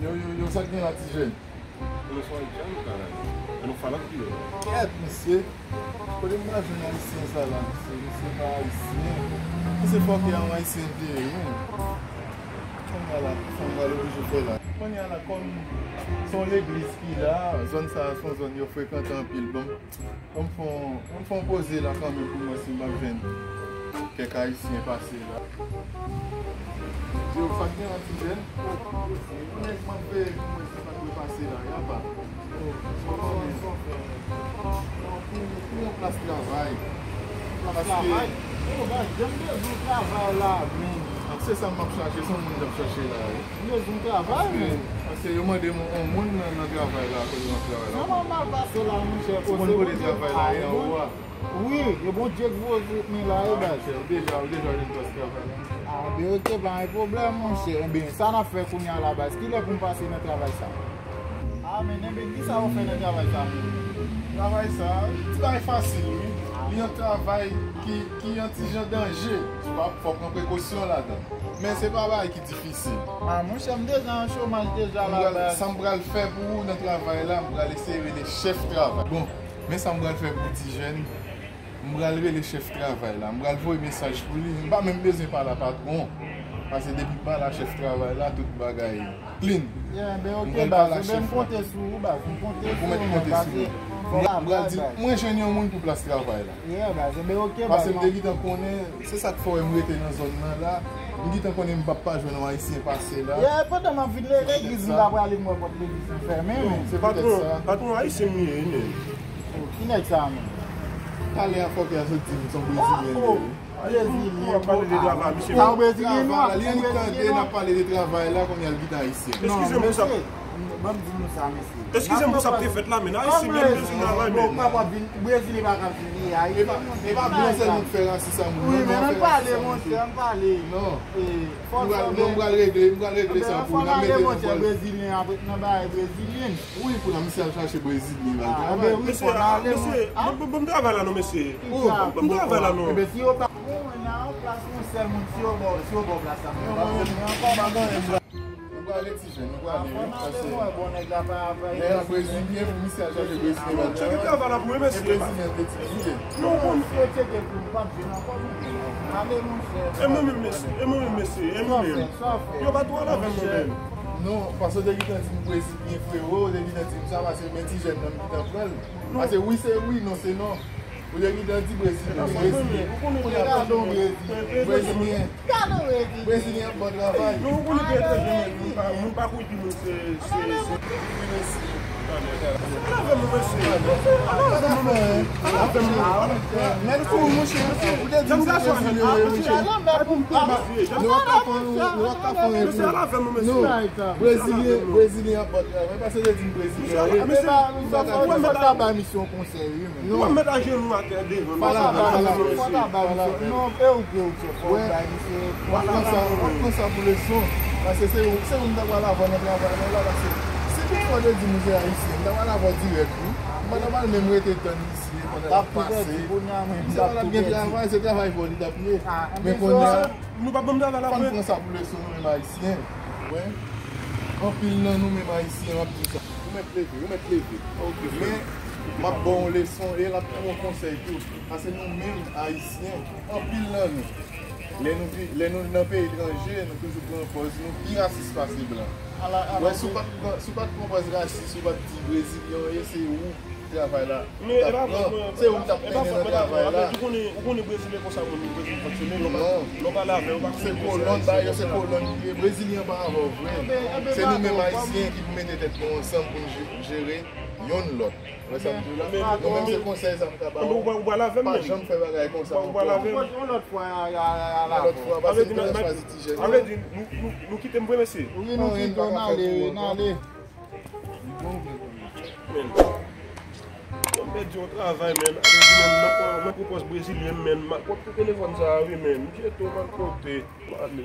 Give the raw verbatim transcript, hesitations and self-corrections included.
Yo, yo, yo, sa k gen la, ti jèn? Nou se Ayisyen, nou ka la. E nou fè lòt ki yo. Kèt, mesye. Kote m pral jwenn Ayisyen sa la, mesye? Misye pa Ayisyen. Misye fòkè a, yon Ayisyen li ye, wi. Kounye a la, sa m pral oblije fè la. Kounye a la, kòm se yon legliz ki la, zòn sa a se yon zòn yo frekante anpil. Bon, Ban m fè yon, ban m fè yon poze la kanmenm pou m wè si m p ap jwenn kèk Ayisyen pase la. Yo, sa k gen an, ti jèn? Yon nèg mande pou m wè si m pa dwe pase la, y apa. Pou, pou yon plas travay. Plas travay? Yo, baz, jan m bezwen travay la, men. Se sa m ap chache, se yon moun k ap chache la, wi. M bezwen travay, men. Paske yo mande m yon moun nan, nan travay la, kote m ap travay la. Sa m ap mal pase la, monchè. Ou konn kote travay la ye anwo a? Wi, e Bondye k voye m la, e baz. Ou deja, ou deja jwenn plas travay la? A, ben, oke, pa gen pwoblèm, monchè. Enben, sa n ap fè kounye a la, baz? Kilè pou m pase nan travay sa? A, men, enben, kisa w fè nan travay sa menm? Travay sa, ti bagay fasil, wi. Li yon travay ki, ki yon ti jan danje. Fòk pran prekosyon ladan. Men se pa bagay ki difisil. A, monchè, m deja an chomaj deja la, baz. Sa m pral fè pou ou nan travay la, m pral eseye rele chèf travay. Bon, men sa m pral fè pou ti jèn. M pral rele chèf travay la. M pral voye mesaj pou li. M pa menm bezwen pale a patwon. Paske depi m pale a chèf travay la, tout bagay clean. Yeah, ben, oke, baz. Enben, m konte sou ou, baz. M konte sou ou, men, paske fò m pral di, mwen jwenn yon moun pou plas travay la. Yeah, baz. Enben, oke, baz. Paske m te gentan konnen, se sa k fè w wè m rete nan zòn nan la. M gentan konnen m p ap pa jwenn yon Ayisyen pase la. Yeah, pandan m ap vin legliz, m ta prale m wè pòt legliz lan fèmen, men. Se poutèt sa. Patwon, patwon ayisyen m ye, men. Oh, ki nèg sa a menm? Talè a fòkè a sot di m se yon brezilyen li ye. Brezilyen. W ap pale de travay, misye. Sa yon brezilyen, non? Li annik tande n ap pale de travay la, kounye a l kite ayisyen. Eskize m pou sa. Ban m di nou sa, mesye. Eskize m pou sa k te fèt la, men ayisyen m ye, m bezwen travay, men. Brezilyen pa ka vini, e pa blan sèlman k fè rasis a moun, non, men ann pale, monchè, ann pale. Non. M pral regle, m pral regle sa pou n ap mete nan pòz. Brezilyen ap ret nan bagay brezilyen. Wi, pou la, misye al chache brezilyen la. A, ben wi, fò n ale, mesye, ban m travay la non, mesye. Ban m travay la non. Enben, si yo pa, bon, nan yon plas, yon sèl moun, si yo ba w, si yo ba w plas la, men pa gen ankò, pa gen. Nou prale, ti jèn, nou prale, wi, paske lè yon brezilyen, pou misye al chache brezilyen la. Tcheke travay la pou mwen, mesye. E brezilyen te di, non, bon, misye tcheke pou m p ap jwenn ankò, non. Ale, monchè. E mwen menm, mesye, e mwen menm, mesye, e mwen menm. Yo pa twò al avè m, non, menm. Non, paske w te gentan di m brezilyen, frewo, w te gentan di m sa, paske men ti jèn nan m gentan pran l. Paske wi se wi, non se non. Ou te gentan di brezilyen, brezilyen. Ou konnen brezilyen. Brezilyen. Brezilyen ap bon travay. Non, ou konnen ki etranje, moun pa, moun pa kouri di moun se, se, se. Ala avè m, mesye. Ala avè m, mesye. Ala avè m. Mèt kou, monchè. Ou te di m se brezilyen, wi, monchè. Nou ap ka fè, nou ap ka fè. Mesye, ala avè m, mesye. Non, brezilyen, brezilyen ap bon travay. Paske ou te di m brezilyen, wi. Mesye, ou pa ka di sa. Fò ta bay misye yon konsèy, wi, men. Ou pa mèt ajenou atè devan. Fò ta bay misye, fò ta bay misye. Non, e ou, e ou, fò w bay misye. W ap pran sa, w ap pran sa pou leson. Paske se ou, se ou m ta pral avè nan travay mwen la, paske si tout fwa w te di m ou se ayisyen, m ta pral avè w dirèk, wi. M pa ta pral menm rete tann misye pandan l ap pase. Misye pa t ap gen travay, se travay pa w li t ap ye. Men kounye a, nou pa ban m travay la vre. Fò n pran sa pou leson, nou menm ayisyen. Wi. Anpil nan nou menm ayisyen, m ap di w sa. Ou mèt leve, ou mèt leve. Men, m ap ba w yon leson e l ap tou yon konsèy tou. Paske nou menm, ayisyen, anpil nan nou, lè nou vi-, lè nou nan peyi etranje, nou toujou pran pòz nou pi rasis pase blan. Wè, si w pa t pran, si w pa t pran pòz rasis, si w pa t di brezilyen w ye, se ou travay la. Men e pa vre, se ou k t ap mennen nan travay la. Ou konnen, ou konnen brezilyen konsa moun, brezilyen fonksyone, lè w pa, lè w pale avè yo, yo pa konnen se kolòn, ba yo se kolòn ki ye. Brezilyen pa avè w vre. Se nou menm ayisyen ki pou mete tèt nou ansanm pou n je-, jere yonn lòt. Wè sa m di w la? Nou menm se konsèy sa m ka ba w. Ou pral avè m menm. Pa janm fè bagay konsa ankò. Yon lòt fwa, yon lòt fwa, paske nou te chwazi ti jèn yo. Sa vle di, nou, nou, nou kite m vre, mesye? Wi, nou kite w, n ale, n ale. Men, mwen pèdi yon travay, men. Apre di, men, mwen pran, mwen pran pòz brezilyen, men. M ap pran telefòn sa a, wi, men. Misye tou mal kote. M ale.